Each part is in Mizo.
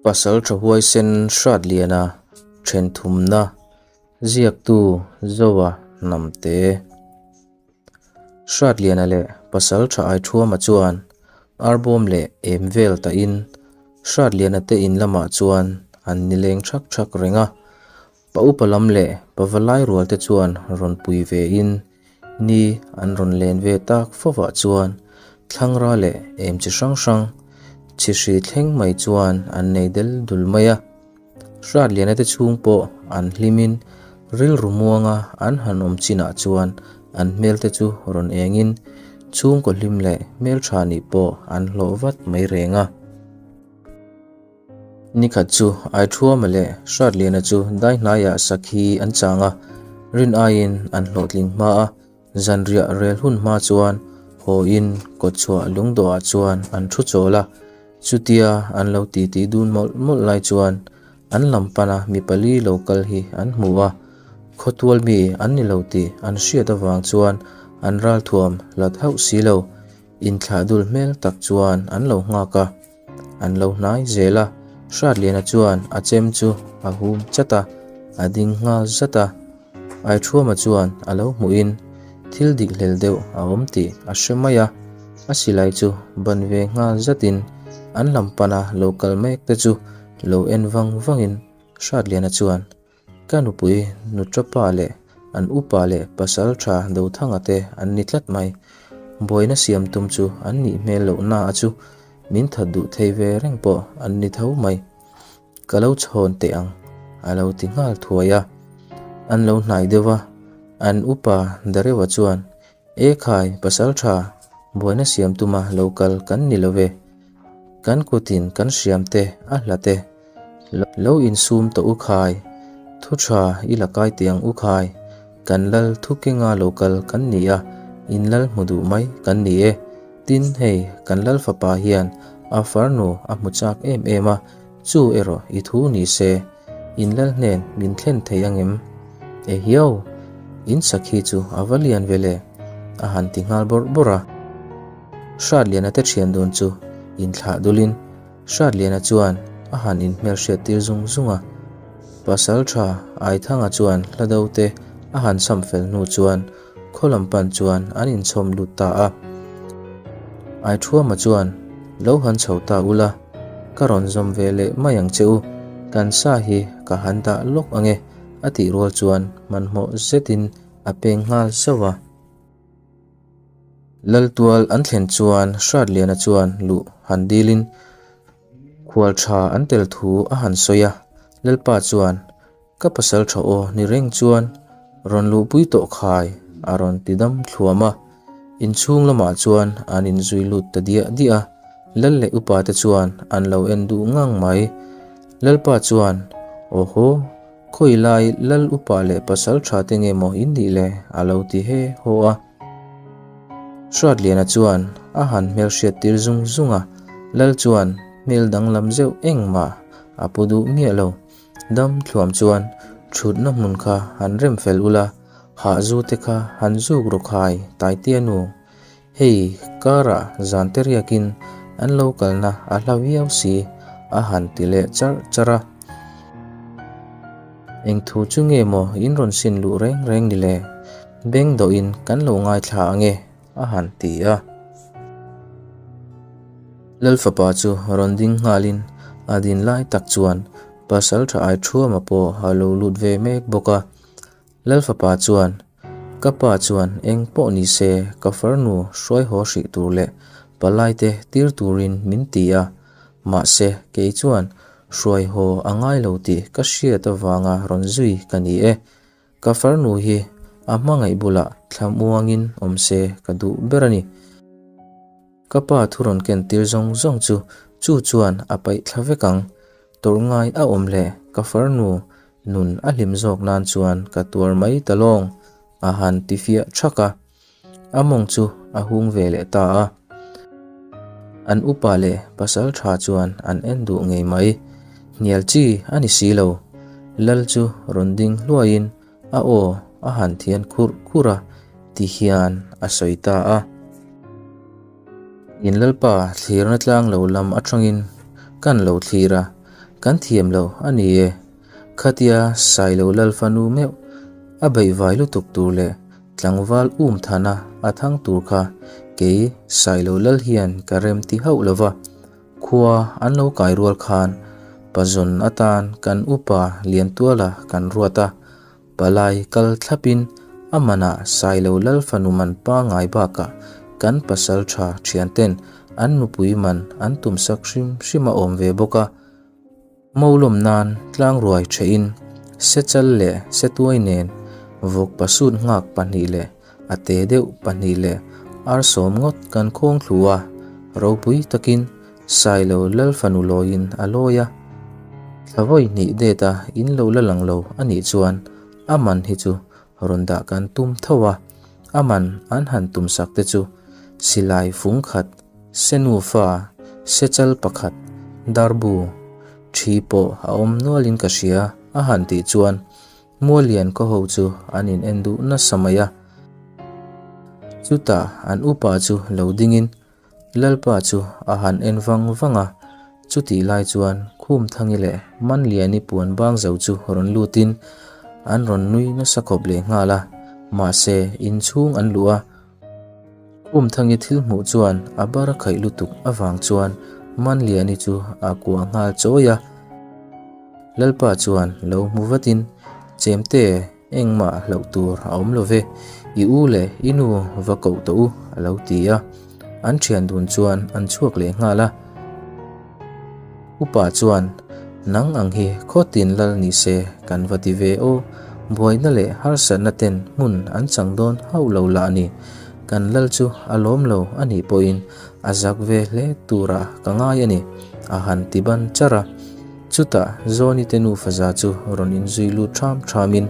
Pasalṭha huaisen Hratliana ṭhen thumna ziaktu Zoa Hnamte. Hratliana leh Pasalṭha Aithuama chuan arbawm leh em vel tahin Hratliana te in lamah chuan an nileng ṭhak ṭhak reng a. Pa upa lam leh pa valai rual te chuan rawn pui ve in ni an rawn len ve tak fovah chuan thlangra leh em chi hrang hrang chi hri thleng mai chuan an nei del dul mai a. Hratliana te chhung pawh an hlim in rilru muanga an han awm chinah chuan an hmel te chu rawn eng in chhungkaw hlim leh hmeltha nih pawh an hlawh vat mai reng a. Nikhat chu Aithuama leh Hratliana chu dai hnaiah sakhi an chang a, rin aiin an hlawhtling hma a, zanriah rel hun hma chuan haw in kawtchhuah lungdawhah chuan an thu chawl a, chutia an lo titi dun mawlh mawlh lai chuan an lam pana mi pali lo kal hi an hmu a, khawtual mi an ni lo tih an hriat avang chuan an ralthuam hlat hauh si lo, inthlah dul hmel tak chuan an lo nghak a. An lo hnai zel a, Hratliana chuan a chem chu a hum chat a, a ding nghal zat a. Aithuama chuan a lo hmuhin thil dik hlel deuh a awm tih a hre mai a, a silai chu ban ve nghal zatin an lam pana lo kal mek te chu lo en vang vangin Hratliana chuan Ka nupui Nutrapa leh an upa leh pasal tha Dothanga te an ni tlat mai. Buaina siam tum chu an nih hmel loh na a chu min that duh thei ve reng pawh an ni tho mai. Ka lo chhawn teh ang a lo ti nghal thuai a. An lo hnai deuh a, an upa Darewa chuan E khai, pasal tha, buaina siam tuma lo kal kan ni lo ve. Kan kutin kan hriam te a hla te. Lo insum tawh u khai, thu tha i la kai teh ang u khai. Kan lal thu kenga lo kal kan ni a, in lal hmu duh mai kan ni e. Tin, hei, kan lal fapa hian a farnu a hmu chak em em a, chu erawh i thu ni se. In lal hnen min thlen thei angem? Ehiau! In sakhi chu a va lian ve le! A han ti nghal bawrh bawrh a. Hratliana te thian dun chu inthlah dulin Hratliana chuan a han inhmelhriat tir zung zung a. Pasal tha Aithanga chuan hla do te a han cham fel hnu chuan khaw lam pan chuan an inchhawm lut ta a. Aithuama chuan lo han chho ta ula, ka rawn zawm ve leh mai ang che u, kan sa hi ka han dah lawk ang e a tih rual chuan hmanhmawh zetin a peng nghal zauh a. Laltual an thlen chuan Hratliana chuan luh han dilin khual tha an tel thu a han sawi a, Lalpa chuan Ka pasal tha aw ni reng chuan rawn luhpui tawh khai a rawn ti dam thluam a, inchhung lamah chuan an inzui lut ta diah diah a, Lal leh upa te chuan an lo en duh ngang mai. Lalpa chuan, Aw haw, khawi lai Lal upa leh pasal tha te nge maw in nih le? a lo ti he haw a. Hratliana chuan a han hmelhriat tir zung zung a, Lal chuan hmel danglam zeuh engmah a pu duh miah lo. Dam thluam chuan thutna hmun kha han rem fel ula, hah zu te kha han zuk ru khai Taitea nu. Hei karah zan te riakin an lo kalna a hla viau si a han ti leh charh charh a. Eng thu chu nge maw in rawn sin luh reng reng ni le? Beng dawhin kan lo ngaithla ange a han ti a. Lalfapa chu rawn ding nghalin a din lai tak chuan pasal tha ai thuama pawh a lo lut ve mek bawk a. Lalfapa chuan, Ka pa chuan eng pawh ni se ka farnu hruai haw hrih tur leh palaite tir turin min ti a, mahse kei chuan hruai haw a ngai lo tih ka hriat avanga rawn zui ka ni e. Ka farnu hi a hmangaih bulah thlamuangin awm se ka duh ber a ni. Ka pa thu rawn ken tir zawng zawng chu chu chuan a paih thla vek ang. Tawrh ngai a awm leh ka farnu nun a hlim zawk nan chuan ka tuar mai ta lawng a han ti fiah thak a. A mawng chu a hung ve leh ta a. An upa leh pasal tha chuan an en duh ngei mai. Hnial chi a ni si lo. Lal chu rawn ding hluaiin a aw a han thian khurh khurh a ti hian a sawi ta a. In Lalpa thlirna tlang lo lam atangin kan lo thlir a. Kan thiam lo a ni e. Khatia Sailo Lalfanu meuh a beihvai lutuk tur leh tlangval um thana a thang tur kha kei Sailo Lal hian ka rem ti hauh lo va, khua an lo kai rual khan pazawn atan kan upa Liantuala kan ruat a, Palai kal thlapin a manah Sailo Lalfanu man pangngai bakah kan pasal tha thianten an nupui man an tumsak hrim hrim a awm ve bawk a. Molawm nan tlangruai thehin sechal leh setuai nen vawk pasut nghak pahnih leh a te deuh pahnih leh arsawm ngawt kan khawng thlu a, ropui takin Sailo Lalfanu lawiin a lawi a, thla vawi hnih det a in lo la lang lo a nih chuan a man hi chu rawn dah kan tum tho a, a man an han tum sak te chu silai fung khat, senufa, sechal pakhat, darbu, thi pawh a awm nualin ka hria a han tih chuan Muallian khaw ho chu an in en duh nasa mai a, chutah an upa chu lo dingin Lalpa chu a han en vang vang a, chutih lai chuan Khumthangi leh Manliani puan bang zo chu rawn lutin an rawn nui nasa khawp leh nghal a, mahse inchhung an luh a, Khumthangi thil hmuh chuan a bar a khaih lutuk avang chuan Manliani chu a kuah nghal chawi a, Lalpa chuan lo hmu vatin Chemte Engmah hlauh tur a awm lo ve, i u leh i nu va koh tawh u, a lo ti a. An thian dun chuan an chhuak leh nghal a. Upa chuan, Nang ang hi khawtin lal ni se kan va ti ve aw, buaina leh harsatna ten hmun an chang dawn hauh lo lah ni. Kan lal chu a lawm lo a nih pawhin a zak ve hle turah ka ngai a ni, a han ti ban charh a. Chutah Zawni te nufa za chu rawn inzui lut ṭham ṭhamin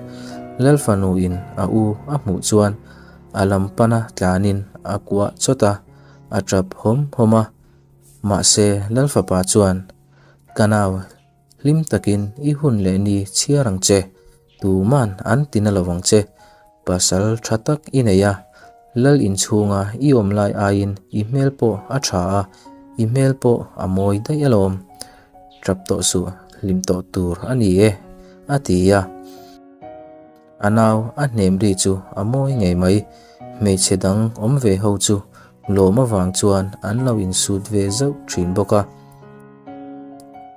Lalfanuin a u a hmuh chuan a lam pana tlanin a kuah chawt a, a ṭap hawm hawm a. Mahse Lalfapa chuan, Ka nau, hlim takin i hun leh ni chhiar ang che, tuman an ti na lovang che, pasal ṭha tak i nei a, Lal inchhunga i awm lai aiin i hmel pawh a ṭha a, i hmel pawh a mawi daih alawm. Ṭap tawh suh, hlim tawh tur a ni e, a ti a. A nau a hnem ri chu a mawi ngei mai. Hmeichhe dang awm ve ho chu lawm avang chuan an lo insut ve zauh ṭhin bawk a.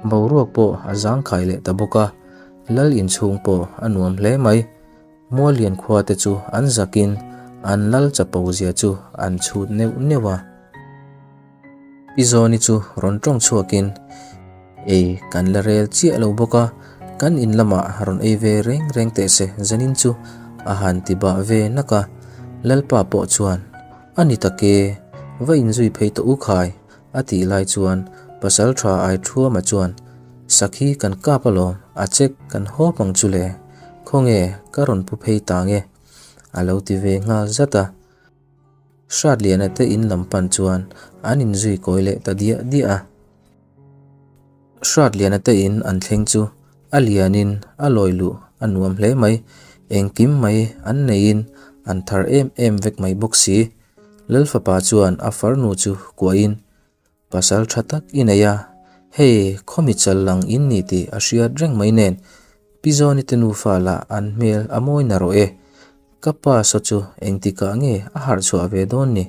Boruak pawh a zangkhai leh ta bawk a, Lal inchhung pawh a nuam hle mai. Muallian khua te chu an zakin an lal chapo zia chu an chhut neuh neuh a. Pi Zawni chu rawn tawng chhuakin, Ei, kan la rel chiah lo bawk a, kan in lamah rawn ei ve reng reng teh se zanin chu a han ti bah ve nak a. Lalpa pawh chuan, A ni tak e, va inzui phei tawh u khai, A tih lai chuan Pasalṭha Aithuama chuan, Sakhi kan kap alawm, a chek kan hawp ang chu le, khawnge ka rawn pu phei ta nge? A lo ti ve nghal zat a. Hratliana te in lam pan chuan an inzui kawi leh ta diah diah a. Hratliana te in an thleng chu a lianin a lawi luh a nuam hle mai, engkim mai an neiin an thar em em vek mai bawk si. Lalfapa chuan a farnu chu kuahin, Pasal tha tak i nei a, hei khawmi chal lang in ni tih a hriat reng mai nen, Pi Zawni te nufa lah an hmel a mawi na rawh e. Ka pa saw chu engtikah nge a harh chhuah ve dawn ni?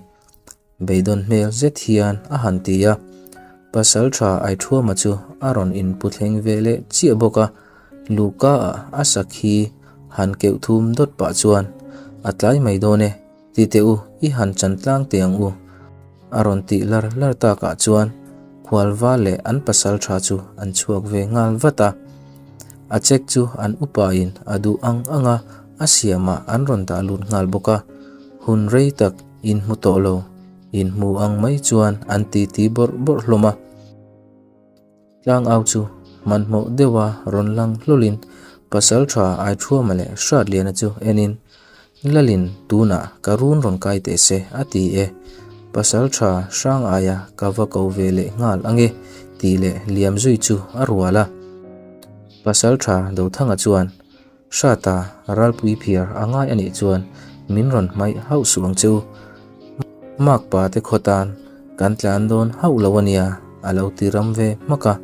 Beidawn hmel zet hian a han ti a. Pasal tha Aithuama chu a rawn inpu thleng ve leh chiah bawk a, Luhka ah a sakhi han keuh thum dawt pah chuan, A tlai mai dawn e. Ti teh u, i han chan tlang teh ang u, a rawn tih lar lar takah chuan Khualva leh an pasal tha chu an chhuak ve nghal vat a. A check chu an upain a duh ang ang a, a siamah an rawn dah lut nghal bawk a. Hun rei tak inhmu tawh lo, inhmu ang mai chuan an titi bawrh bawrh hlawm a. Tlangau chu hmanhmawh deuha rawn lang hlawlin Pasalṭha Aithuama leh Hratliana chu enin, Lalin tunah ka run rawn kai teh se a ti e, Pasalṭha hrang aia ka va ko ve leh nghal ange tih leh liam zui chu a rual a. Pasalṭha Dothanga chuan, Hrata ralpui phiar a ngai a nih chuan min rawn hmaih hauh suh ang che u. Makpa te khaw tan kan tlan dawn hauh lo a nia, a lo ti ram ve hmak a.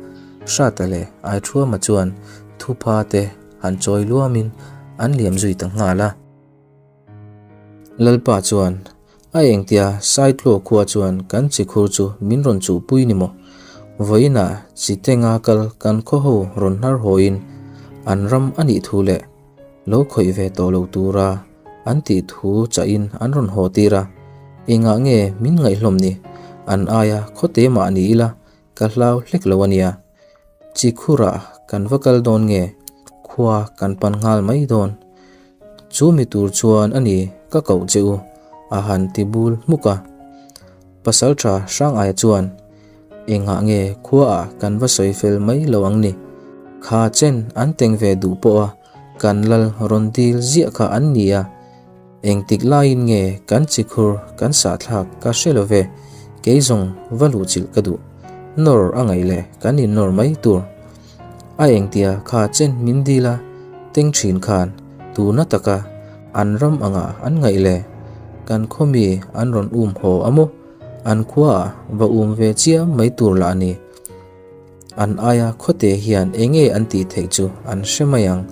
Hrata leh Aithuama chuan thupha te han chawi luamin an liam zui ta nghal a. Lalpa chuan, A engtia Saitluo khua chuan kan chi khur chu min rawn chuhpui ni maw? Vawiinah chi tenga kal kan khaw ho rawn hnar hawiin an ram a nih thu leh lo khawih ve tawh lo tura an tih thu chahin an rawn haw tir a, engah nge min ngaihhlawm ni? An aia khawte mah ni ila ka hlau hlek lo a nia. Chi khurah kan va kal dawn nge? Khua kan pan nghal mai dawn. Chu mi tur chuan a ni ka koh che u, a han ti bul hmuk a. Pasalṭha Hrangaia chuan, Engah nge khuaah kan va sawi fel mai lo ang ni? Kha chen an teng ve duh pawh a, kan lal rawn dil ziah kha an ni a. Engtik laiin nge kan chikhur kan sahthlak ka hre lo ve, kei zawng va luhchilh ka duh. Nawr a ngaih leh kan innawr mai tur. A engtia kha chen min dil a, teng thin khan tuna taka an ram angah an ngaih le? Kan khaw mi an rawn um haw a maw? An khuaah va um ve chiam mai tur lah a ni. An aia khawte hian enge an tih theih chu an hre mai ang,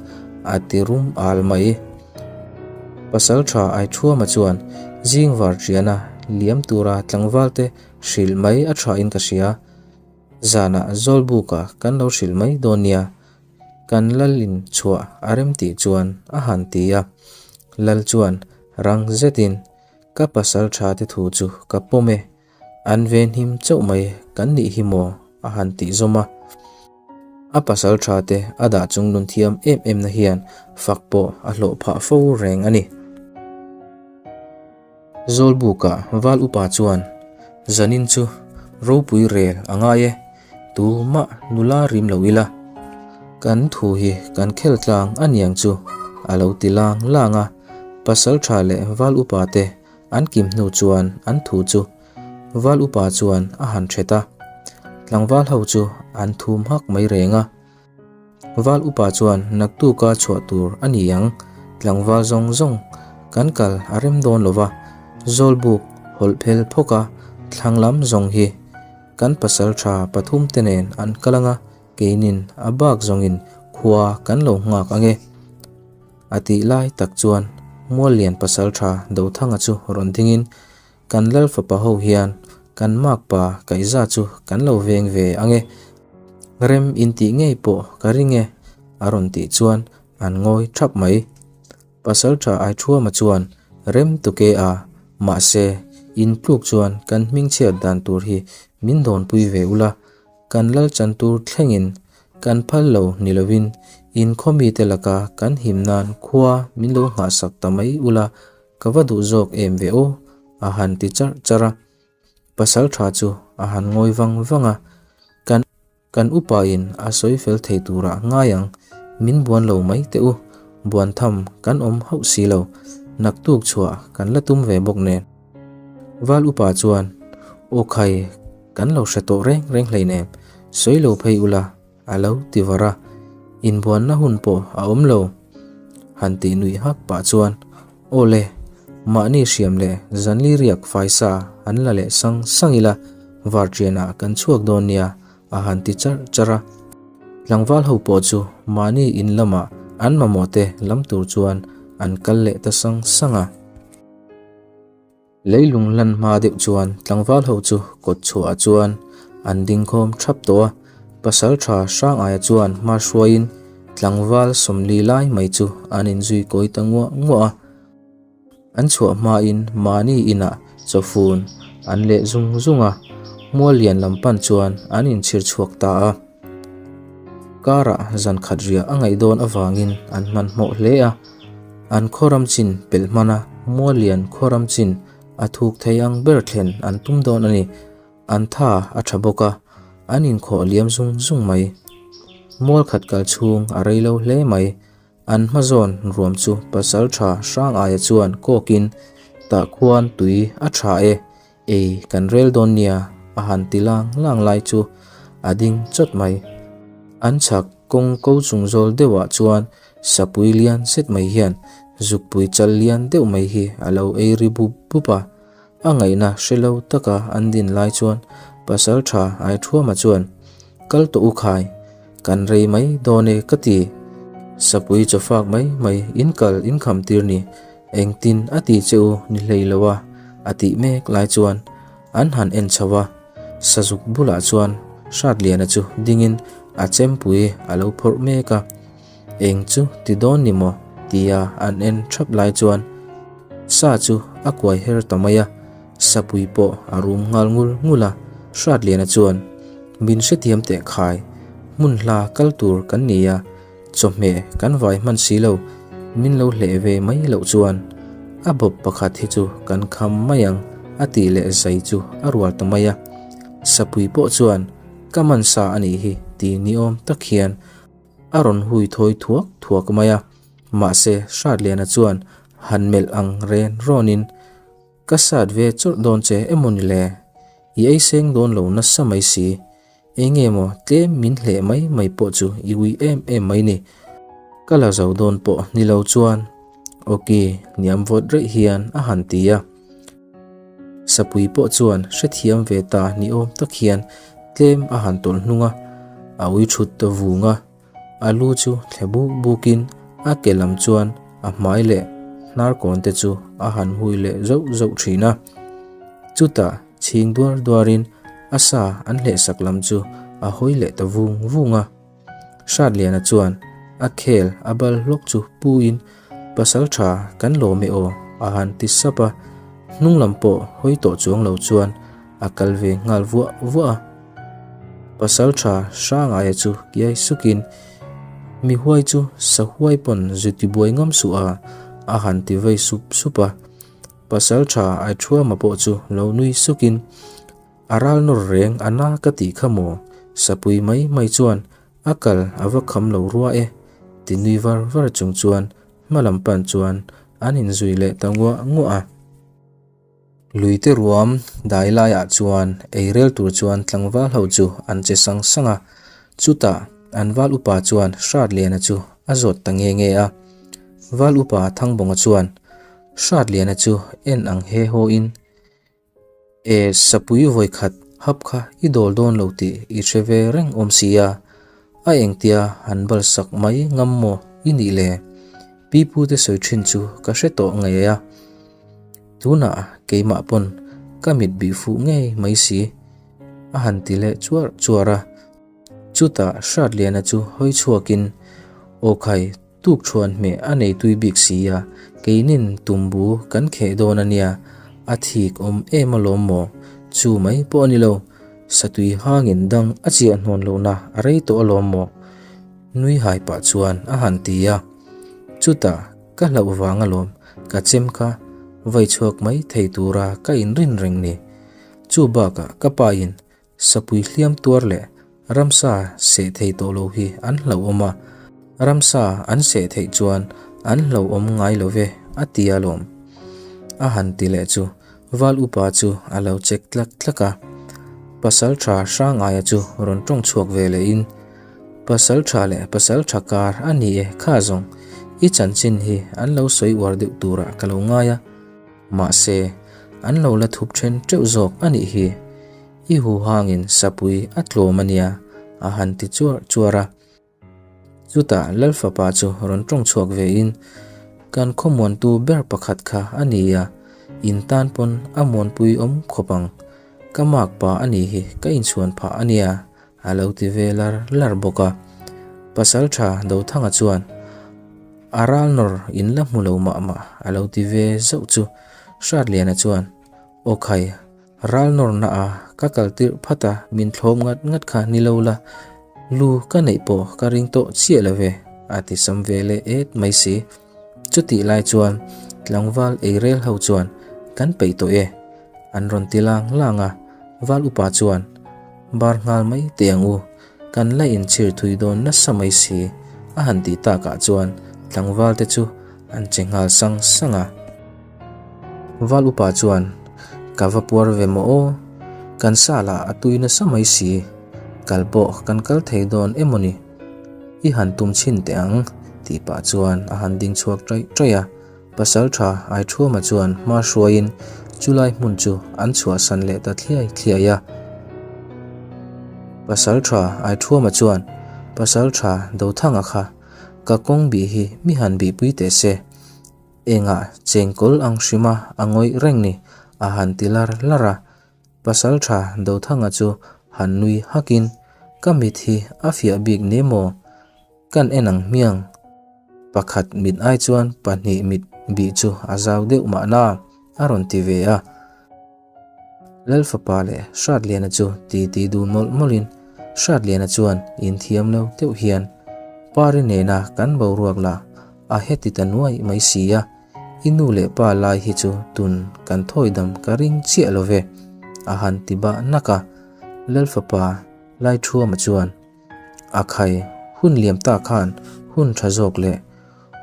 a ti rum al mai. Pasal tha Aithuama chuan zing var ṭiana liam tura tlangvalte hrilh mai a thain ka hria. Zanah Zawlbuka kan lo hrilh mai dawn nia, kan Lalin chhuah a rem tih chuan a han ti a. Lal chuan rang zetin, Ka pasal tha te thu chu ka pawm e, An venhim chauh mai kan nih hi maw? a han tih zawm a. A pasal tha te a dah chung nun thiam em em na hian fak pawh a hlawh phah fo reng a ni. Zawlbuka val upa chuan, Zanin chu ropui rel a ngai e, tumah nula rim lo ila, kan thu hi kan khel tlang a niang chu a lo ti lang lang a. Pasal tha leh val upa te An kim hnu chuan an thu chu Val upa chuan a han ṭhet a, tlangval ho chu an thum hak mai reng a. Val upa chuan naktuka chhuah tur a ni ang, tlangval zawng zawng kan kal a rem dawn lo va, Zawlbuk hawlh phel phawk a thlang lam zawng hi kan pasalṭha pathumte nen an kal ang a, keinin a bak zawngin khua kan lo nghak ang e. A tih lai tak chuan Muallian pasalṭha Dothanga chu rawn dingin, Kan lal fapa ho hian kan makpa kaihza chu kan lo veng ve ang e, rem intih ngei pawh ka ring e, a rawn tih chuan an ngawi ṭhap mai. Pasalṭha Aithuama chuan rem tuke a, mahse, intluk chuan kan hmingchhiat dan tur hi min dawnpui ve ula, Kan lal chan tur thlengin kan phal lo ni lovin in khaw mite laka kan him nan khua min lo nghahsak ta mai ula ka va duh zawk em ve aw a han ti charh charh a. Pasal tha chu a han ngawi vang vang a, kan kan upa in a sawi fel thei turah ngai ang, min buan lo mai teh u, buan tham kan awm hauh si lo, naktuk chhuah kan la tum ve bawk nen. Val upa chuan, Aw khai, Kan lo hre tawh reng reng hleinem, sawi lo phei ula a lo ti var a, inbuanna hun pawh a awm lo. Han tih nuih hak pah chuan, Aw le, mahni hriam leh zanli riak faisa an la leh sang sang ila, varṭianah kan chhuak dawn nia a han ti charh charh a. Tlangval ho pawh chu mahni in lamah an mamawhte lam tur chuan an kal leh ta sang sang a. Leilung hlan hma deuh chuan tlangval ho chu kawt chhuah ah chuan an ding khawm thap tawh a, pasaltha Hrangaia chuan hma hruaiin tlangval 40 lai mai chu an inzui kawi ta nguah nguah a. An chhuah hmain mahni inah chawfun an leh zung zung a, Muallian lam pan chuan an inchhir chhuak ta a. Karah zan khat riah a ngaih dawn avangin an hmanhmawh hle a. An khawram chin pelh hmana Muallian khawram chin a thuk thei ang ber thlen an tum dawn a ni. An tha a tha bawk a, an inkhawh liam zung zung mai. Mual khat kal chhung a rei lo hle mai. An hma zawn ruam chu pasal tha hrang aia chuan kawkin tah khuan tui a tha e, ei kan rel dawn nia a han ti lang lang lai chu a ding chawt mai. An chhak kawng ko chung zawl deuhah chuan Sapui lian zet mai hian zukpui chal lian deuh mai hi a lo ei ri bup bup a, a ngaihna hre lo taka an din lai chuan Pasalṭha Aithuama chuan, Kal tawh u khai! Kan rei mai dawn e ka ti. Sapui chawfak mai mai in kal in kham tir ni, engtin a ti che u ni hlei lo a, a tih mek lai chuan an han en chho a, Sazuk bulah chuan Hratliana chu dingin a chempui a lo phawrh mek a, eng chu ti dawn ni maw tia an en thap lai chuan sa chu a kuai her ta mai a, Sapui pawh a rum nghal ngul ngul a, Hratliana chuan, Min hrethiam teh khai, hmun hla kal tur kan ni a, chawhmeh kan vai hman si lo, min lo hleh ve mai loh chuan a bawp pakhat hi chu kan kham mai ang a tih leh zai chu a rual ta mai a. Sapui pawh chuan, Ka man sa a nih hi ti niawm tak hian a rawn hui thawi thuak thuak mai a, mahse Hratliana chuan han melh ang ren rawnin, Ka sat ve chawrh dawn che emaw ni le? I ei seng dawn lo nasa mai si. Enge maw tlem min hleh mai mai pawh chu i ui em em mai ni. Ka la zo dawn pawh ni lo chuan awki hniam vawt reih hian a han ti a. Sapui pawh chuan hrethiam ve ta ni awm tak hian tlem a han tawlh hnung a, a ui thut ta vung a. A lu chu thle buk bukin a ke lam chuan a hmai leh hnarkawn te chu a han hui leh zauh zauh thin a. Chutah chhing duar duarin a sa an hlehsak lam chu a hawi leh ta vung vung a. Hratliana chuan a khel a bal hlawk chu puin Pasal tha kan lawm e aw a han ti sap a, hnung lam pawh hawi tawh chuang lo chuan a kal ve nghal vuah vuah a. Pasal tha Hrangaia chu kiai sukin, Mi huai chu sahuai pawn zu tibuai ngam suh a, a han ti vei sup sup a. Pasal tha Aithuama pawh chu lo nui sukin, A ral nawr reng a na ka tih kha maw? Sapui mai mai chuan a kal a va kham lo rua e, ti nui var var chung chuan hma lam pan chuan an inzui leh ta nguah nguah a. Luite ruam dai laiah chuan ei rel tur chuan tlangval ho chu an che sang sang a, chutah an val upa chuan Hratliana chu a zawt ta nge nge a. Val upa Thangbawnga chuan Hratliana chu en ang he haw in, E sapui vawikhat hap kha i dawl dawn lo tih i hre ve reng awm si a, a engtia han bal sak mai ngam maw i nih le? Pipute sawi thin chu ka hre tawh ngei a. Tunah keimah pawn ka mit bih fuh ngei mai si, a han ti leh chuar chuar a. Chutah Hratliana chu hawi chhuakin, Aw khai, tuk thuan hmeh a nei tui bik si a, keinin tumbu kan kheh dawn a nia, a thik awm em alawm maw? Chu mai pawh a ni lo, satui hangin dang a chiah hnawn lohna a rei tawh alawm maw? Nui hai pah chuan a han ti a. Chutah Ka hlauh vang alawm, ka chem kha vai chhuak mai thei tura ka inrin reng ni. Chu bakah ka pa in sapui hliam tuar leh ramsa seh thei tawh lo hi an hlauhawm a, ramsa an seh theih chuan an hlauhawm ngai lo ve a ti alawm. A han ti leh chu Val upa chu a lo check tlak tlak a. Pasal tha Hrangaia chu rawn tawng chhuak ve leh in, Pasal tha leh pasal tha kar a ni e kha zawng, i chanchin hi an lo sawi uar deuh turah ka lo ngai a. Mahse, an lo la thup then teuh zawk a nih hi. I huhangin sapui a tlawm a nia, a han ti chuar chuar a. Chutah Lal fapa chu rawn tawng chhuak ve in, Kan khawmuantu ber pakhat kha a ni a, in tan pawn a muanpui awm khawp ang. Ka mak pa a nih hi ka inchhuan phah a nia, a lo ti ve lar lar bawk a. Pasaltha Dothanga chuan, A ral nawr in la hmu lo mah mah, a lo ti ve zauh chu. Hratliana chuan, Aw khai, Ral nawrna a ka kal tirh phat a, min thlawm ngat ngat kha ni lo la, lu ka neih pawh ka ring tawh chiah lo ve, a ti sam ve leh et mai si. Chutih lai chuan tlangval eirel ho chuan kan peih tawh e, an rawn ti lang lang a, val upa chuan bar nghal mai teh ang u, kan la inchhir thui dawn nasa mai si, a han tih takah chuan tlangval te chu an che nghal sang sang a. Val upa chuan, Ka va puar ve maw aw, kan sa lah a tui nasa mai si, kal pawh kan kal thei dawn emaw ni? I han tum chhin teh ang, tih pah chuan a han ding chhuak ṭaih ṭaih a. Pasalṭha Aithuama chuan hma hruaiin chulai hmun chu an chhuahsan leh ta thliai thliai a. Pasalṭha Aithuama chuan. Pasalṭha Dothanga kha ka kawng bih hi mi han bihpui teh se. Engah chengkawl ang hrima a ngawih reng ni a han ti lar lar a. Pasalṭha Dothanga chu han nui hakin, Ka mit hi a fiah bik ne maw? Kan en ang hmiang. Pakhat mit ai chuan pahnih mit bih chu a zau deuh mahna a rawn ti ve a. Lalfapa leh Hratliana chu titi dun mawlh mawlhin Hratliana chuan inthiam lo deuh hian Pari nena kan boruak lah a heti ta nuai mai si a, i nu leh pa lai hi chu tun kan thawi dam ka ring chiah lo ve a han ti bah nak a. Lalfapa Laithuama chuan A khai, hun liam ta khan hun tha zawk leh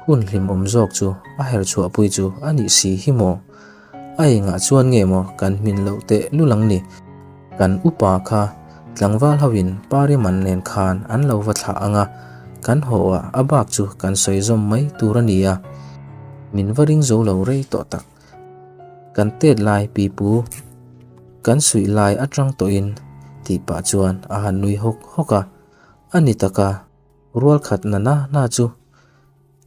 hun hlimawm zawk chu a her chhuahpui chu a nih si hi maw? A engah chuan nge maw kan hmin loh teh lulang ni? Kan upa kha tlangval hoin Pariman nen khan an lo va thlah ang a, kan haw ah a bak chu kan sawi zawm mai tur a ni a, min va ring zo lo rei tawh tak. Kan tet lai pipu kan suih lai atang tawhin tih pah chuan a han nui hawk hawk a, a ni taka rual khat na na na chu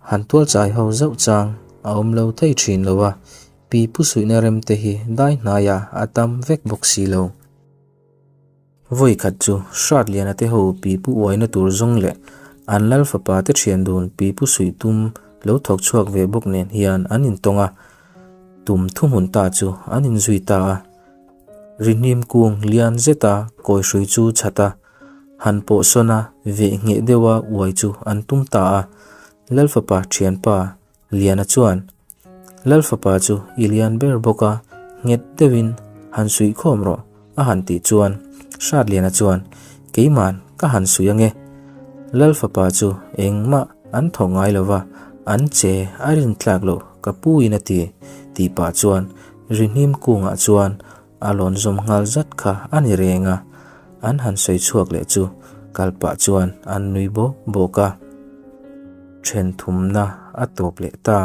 han tual chai ho zauh chang a awm lo thei thin lo a, pipu suihna rem te hi dai hnaiah a tam vek bawk si lo. Vawi khat chu Hratliana te ho pipu uaina tur zawng leh an lal fapa te thian dun pipu suih tum lo thawk chhuak ve bawk nen hian an intawng a, tum thuhmun ta chu an inzui ta a. Rihnim kung lian zeta kawi hrui chu chhat a, han pawh sawn a veh ngheh deuha uai chu an tum ta a. Lal fapa thianpa Liana chuan, Lal fapa chu i lian ber bawk a, nghet deuhin han suih khawm rawh, a han tih chuan Hratliana chuan, Keiman ka han suih ange. Lal fapa chu engmah an thawk ngai lo va, an che a rin tlak loh ka pu in a ti, tih pah chuan Rihnim kungah chuan a lawn zawm nghal zat kha a ni reng a, an han sawi chhuak leh chu kal pah chuan an nui bawk bawk a, then thumna a tawp leh ta.